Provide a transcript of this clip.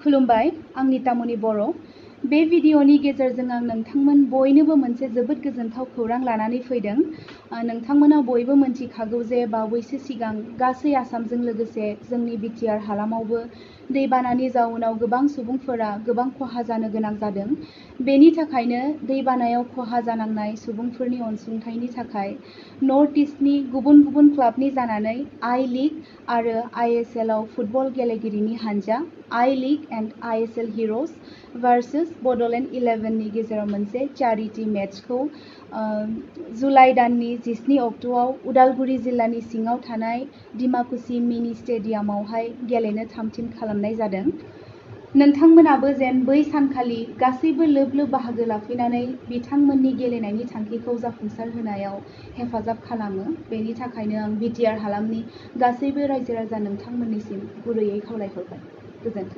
खुलुमबाय, आं नितामनि बर'। बे भिडिअनि गेजेरजों आं नोंथांमोन बयनोबो मोनसे जोबोद गोजोनथाव खौरां लानानै फैदों। नोंथांमोना बयबो मिन्थिखागौ जे बावैसो सिगां गासै आसामजों लोगोसे जोंनि बिटिआर हालामावबो दैबानानि जाउनाव गोबां सुबुंफोरा गोबां खहा जानो गोनां जादों। बेनि थाखायनो दैबानायाव खहा जानांनाय सुबुंफोरनि अनसुंथाइनि थाखाय नर्थ इस्टनि गुबुन गुबुन क्लाबनि जानानै आई लीग आरो ISL आव फुटबल गेलेगिरिनि हानजा I league and ISL हिर'ज versus Bodoland 11 नि गेजेराव मोनसे चैरिटी मेचखौ जुलाइ दाननि 17 अक्ट'आव उदालगुरि जिल्लानि सिङाव थानाय डिमाकुसि मिनि स्टेडियामावहाय गेलेनो थामथिम खालामनाय जादों। नोंथांमोनाबो जेन बै सानखालि गासैबो लोब लोब बाहागो लाफैनानै बिथांमोननि गेलेनायनि थांखिखौ जाफुंसार होनायाव हेफाजाब खालामो, बेनि थाखायनो आं बिटिआर हालामनि गासैबो रायजो राजा नोंथांमोननिसिम गुरैयै खावलायहरबाय। गोजोन्थों।